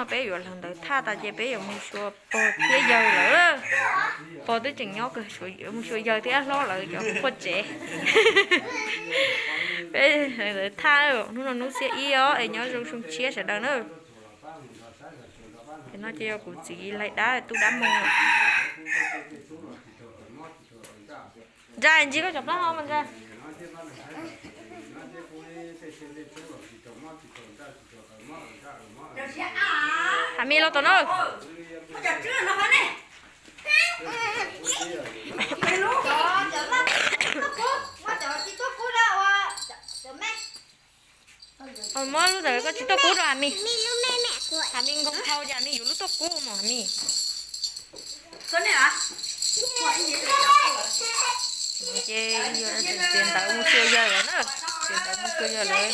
Peb yuav hlawv ntawv thaj tas ces peb yuav mus xyuas pog thiab yawg lawm. Pog twb tseem nyob kawg, mus xyuas yawg thiab hlob lawv cov qhuaj tsev. Peb hlawv ntawv thaj, hnub no hnub xiab ib os es nyob zoo xyoo tshiab sawv daws na. Ces no ces yog kuv txiv laig dab tub dab moo. Ntsa, ntsib koj cov plaub hau mas ntsa. Hav Mis los tom no. Muab lub ntawd koj tsis tuaj kub rau Hav Mis. Hav Mis nkoos dhau ces Hav Mis yuav lub tuaj kub mus Hav Mis. Ces txiav ntawv mus xyuas yawg lawm na. Txiav ntawv mus xyuas yawg lawm.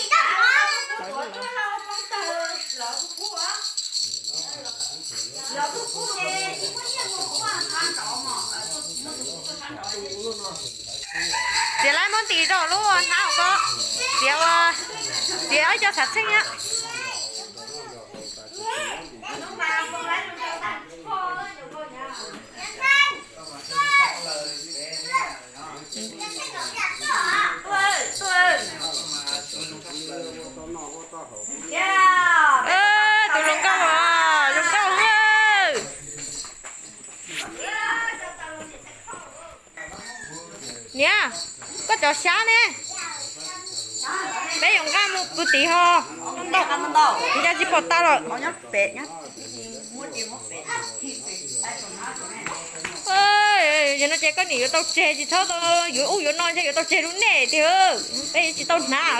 Txiav laib muab ntim rau lub hnab ko. Txiav ua, txiav ib co xav txheej na. Tus hluas nkauj, hluas nkauj. Niam, koj cov xyab ne, peb yuav nqa mus pw tid ho. Ntau, ntau, ntau, ncaj tsis pom tas lawm. Yog no ces koj niam yuav tau tseg, tsis txhob tau yuav ub yuav no, ntshe yuav tau tseg lub nej tiag. Peb tsis tau hnav.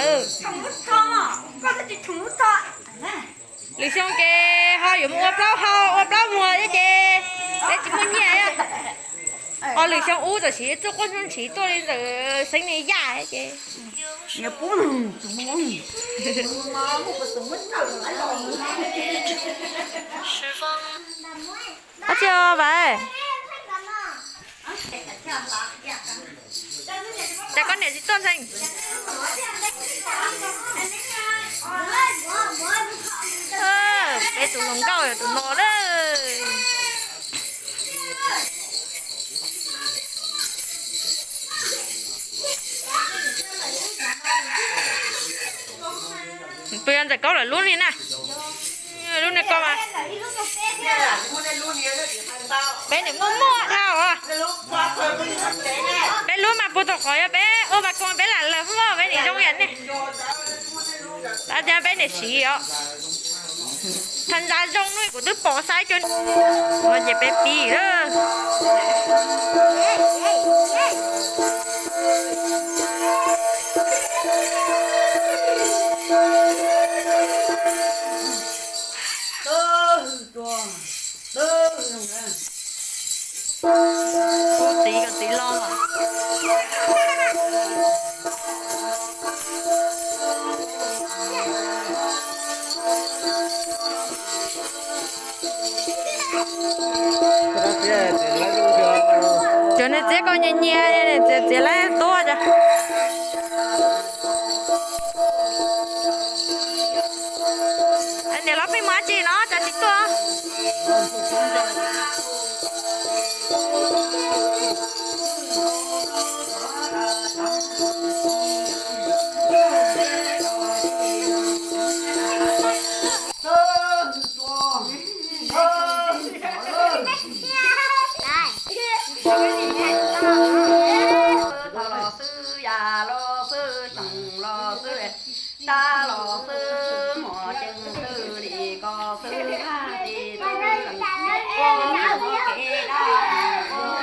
Lwm xyoo ces ho yuav mus ua plaub hau ua plaub muag thiab ces peb tsis muaj nyiaj. Ho lwm xyoo ub tam sim txuj quaj ntsuj ntshiv tuaj li ntawm Xeev Nias Yaj ces Dab tsi os Vais? Cas koj niam tsis tuaj ntxhee? Peb tus hluas nkauj yog tus no lawm. Pw yog ntxawm kaub lawm lub ni na. Lub ni koj mas. Peb niam muaj muaj dhau os. Peb lub mas puag thaum qhov yog peb ua pas koos peb lam lawm hwj, peb niam zoo yam nej. Tab tias peb niam siv os. Thav ntxa zoo no kuv twb pom saib cov no ces peb pib lawm. Kuv txiv kom txiv los. Cov niag txiab ko nyias nyias, txiav txiav laib tuab cov. Niam los pheej mus dab tsi no cas tsis tuaj? Los xwb, yam los xwb, xyoo los xwb, dab los xwb, mos cees xwb li ko xwb, haj tsis tau ua mus kev dab, ua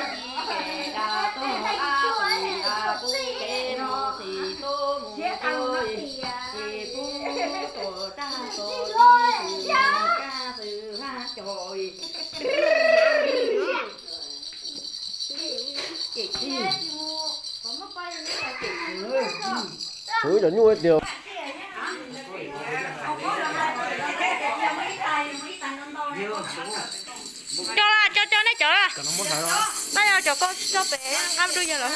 tsis kev dab, tuag dab, xyoo dab, kuv kev no tsis tau mus tuag, tsis pub tuag dab, tuag li xyoo dab xwb, haj cov. Cov nyuj tiag. Cov las, cov, cov nej cov las. Tab yog cov ko tso pem nqa mus rau yawg lawm.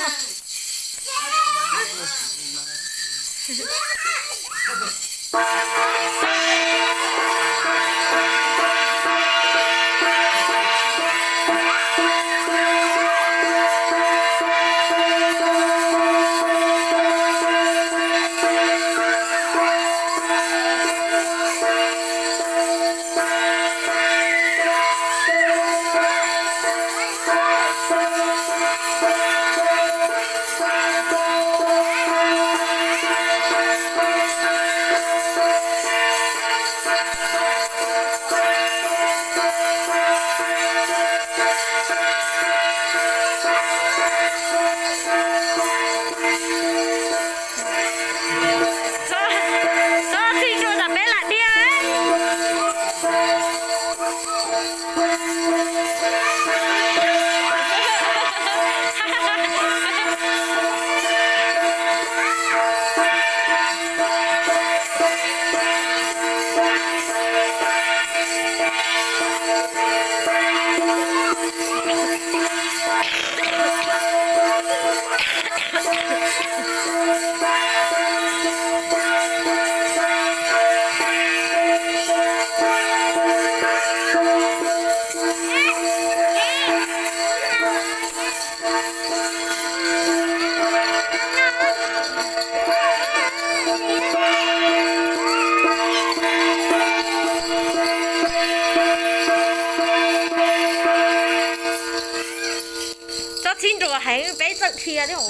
Qhia thiab.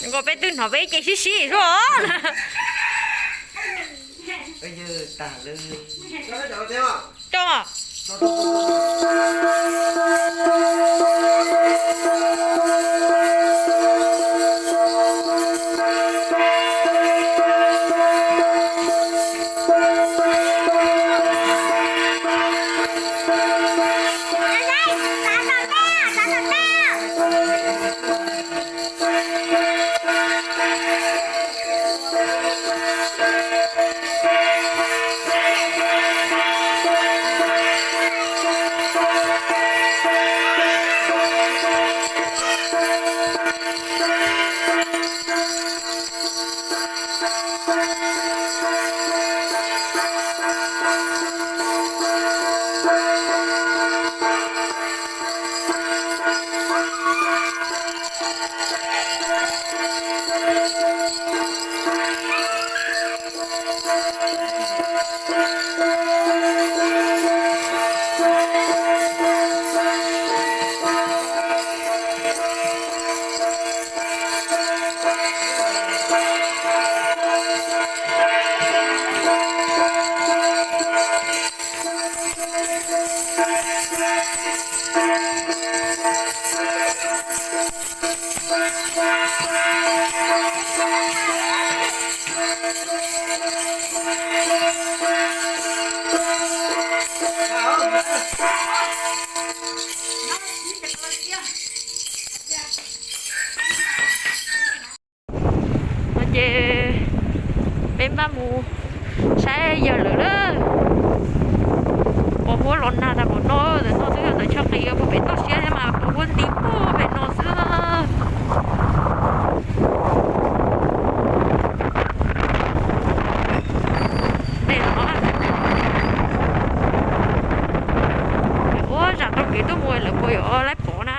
Nkaus peb twb hnov peb ces sib sib xwb os. Coj. No ces peb npaj mus saib yawg lawm lawm. Pos huab los nag tas npaum no, ntawm no twb yog ntawm chaw qis puag pem toj siab thiab mas pos huab nti puag pem no xwb. Tej no, ua zam tau kev tuaj mus lawm puas yuav laib pov na.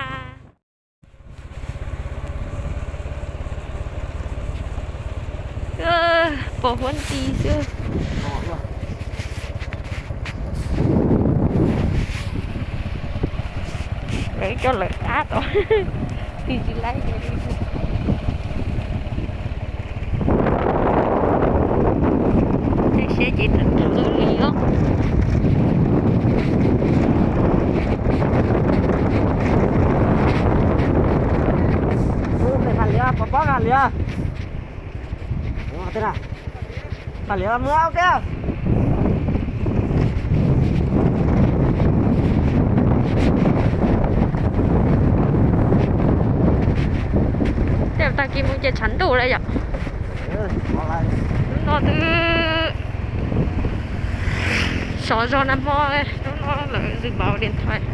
Pos huab nti xwb. Lawv coj lawv qab tod, tig tsis laib. Tej siab ces tawv tawv li os. Pos pob nag li. Pab liam mus ua ke. Tej tag kis mus ces tshav ntuj lawm yom. Hnub no twb sov zog nag hmo, hnub no lawm zws npaum diam thais.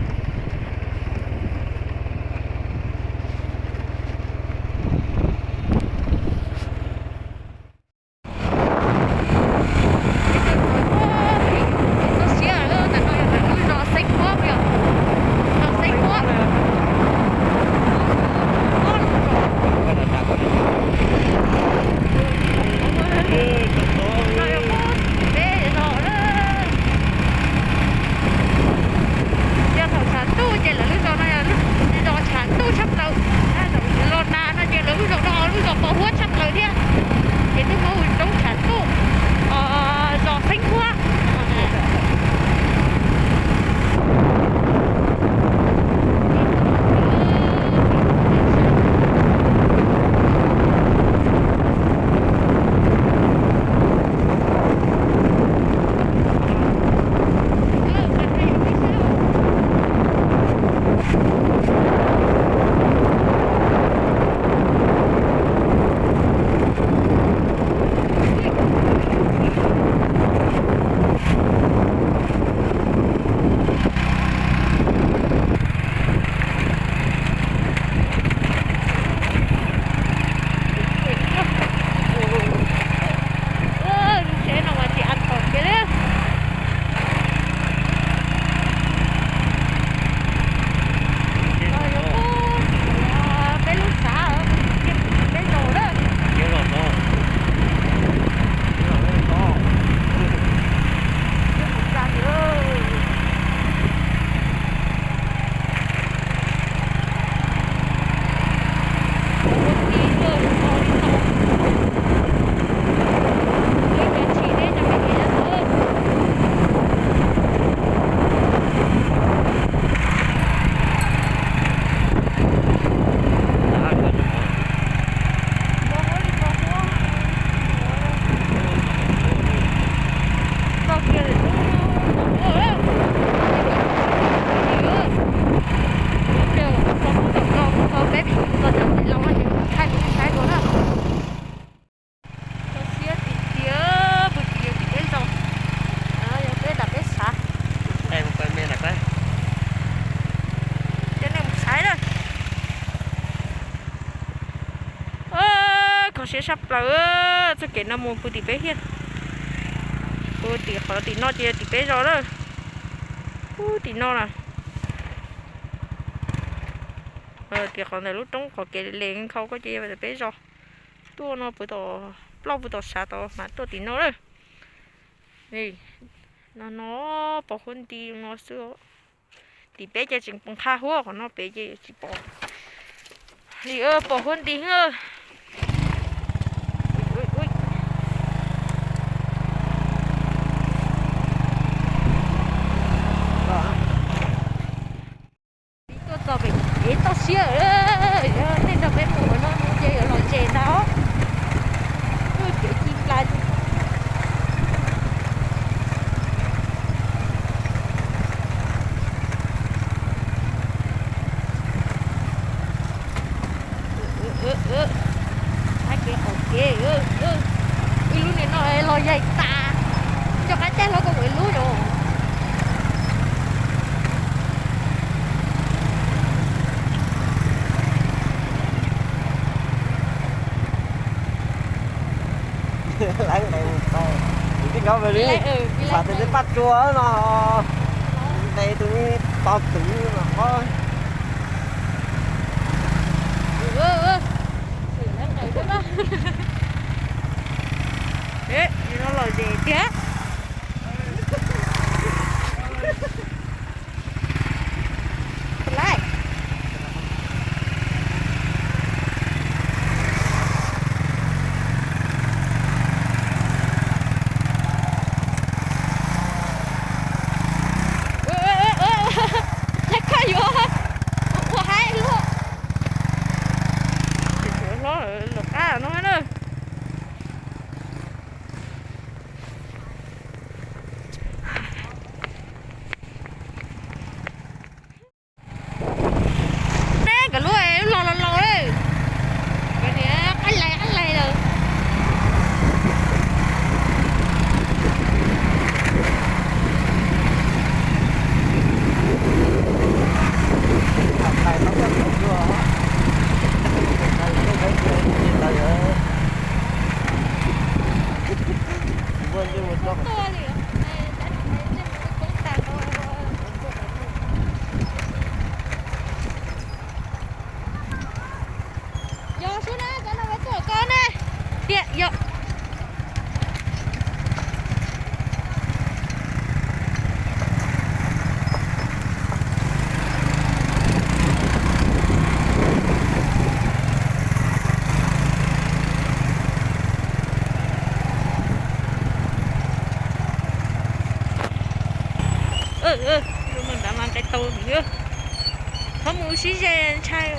Yog thaum Tshaj plaws, txoj kev no mus puag tim peb thiab. Puag tim qhov tim no ces yog tim peb zos lawm. Puag tim no na. Tim qhov ntawm lub roob qhov kev le nkhaus ko ces yog peb zos. Tuaj no puag tom, ploj puag tom sav tod mas tuaj tim no lawm. No no, pom huab nti no xwb. Tim peb ces tseem pom qha huab, qhov no pem ces tsis pom li, pom huab nti. Peb tuaj txog pem kev toj siab, nej nrog peb mus no ces yuav los ze ntag. Kev ci plas. Hab kev qaum kev, ib lub nim no los yaig tas, cov qab cag hlo ko ua ib lub os. Lawv nqes mus tau, tus tij nkawd mus li, txham tus tij paj tsua no, nqes tus tau twv no. No los ze tiag. Lawv koj yuav ua haib luaj. Tsis tshua hlob lawm, lawv qab no na. Neb nkawd lub, lub los los laus, nkawd niam qab laig qab laig lawm. Yog xwb na, cov no tuaj ko ne. Tiag yog. Tus nram mas nqes tau xwb. Txhob mus sib ze ntshai.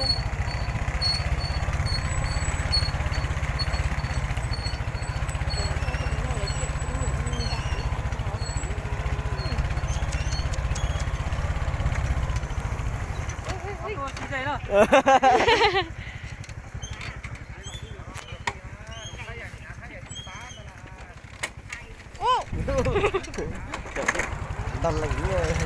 Ntau lees.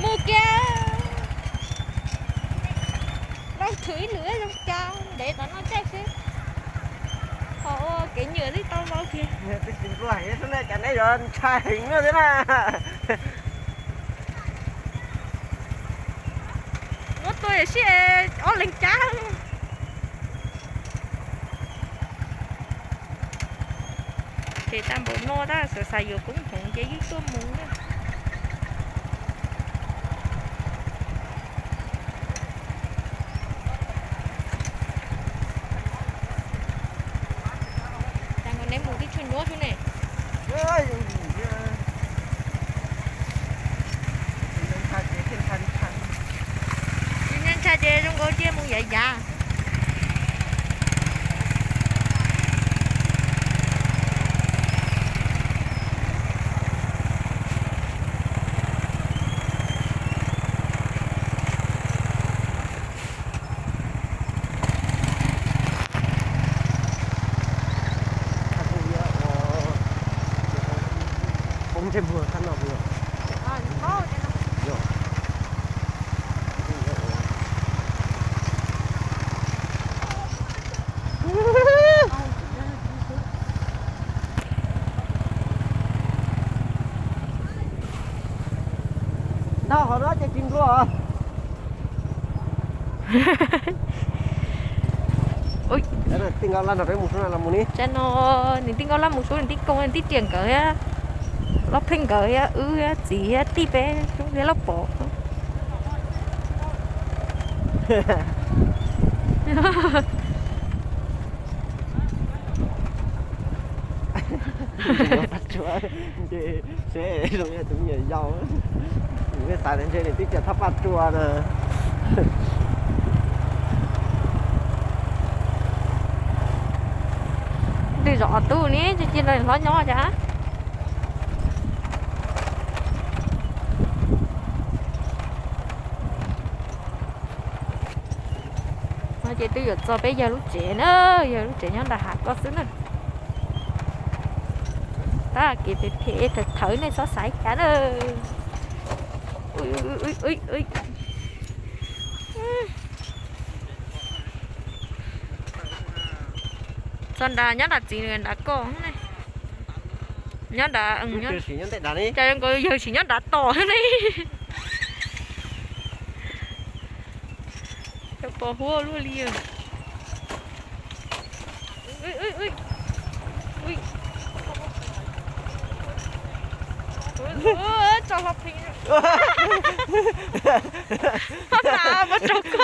Mus kiag. Loj thwv ib lwm zoo cas ntev tom no caij xwb. Ho ua kev nyuam twb tau vau kiag. Twb tsis nplua heev xwb na, cas neb yuav ntshai heev na thiab na. Muab tua yam sib ob leeg cab. Ces tag npaum no tab xav xav yuav koob hmoov ces yeej tuaj mus na. Cas nkaus neb mus tib tshua nyuaj xwb ne. Tsis ntshai ces zoo nkaus cia mus yav yav. Tau qhov no ces tsis nplua. Tij Nkauj Laj nrog peb mus sub no los mus ni. Tsam no nws Tij Nkauj Laj mus sub, nws tij Koob, nws tij Riam nkawd thiab, Lauj Pheej nkawd thiab, wb thiab, txiv thiab, tij peb thiab Lauj Pov. Paj Tsua, nce seb zoo li tus me nyuam yaus. Nws xav tias ntshe nws twb cia thaj Paj Tsua na. Twb zov tub ne, tsis cia nrog hlob nyob cas. No ces twb yuav txog peb yawg lub tsev na, yawg lub tsev nyob nram hav ko xwb na. Tab kev phem phem thawv thawv nej txhob xav cas na. Txog nrad nyob nrad txiv nrad koj ne. Nyob nrad, cas nkaus yawg tsis nyob nrad tos ne. Cov pos huab luaj li. Tso hlo pheej. Pab mas pab tso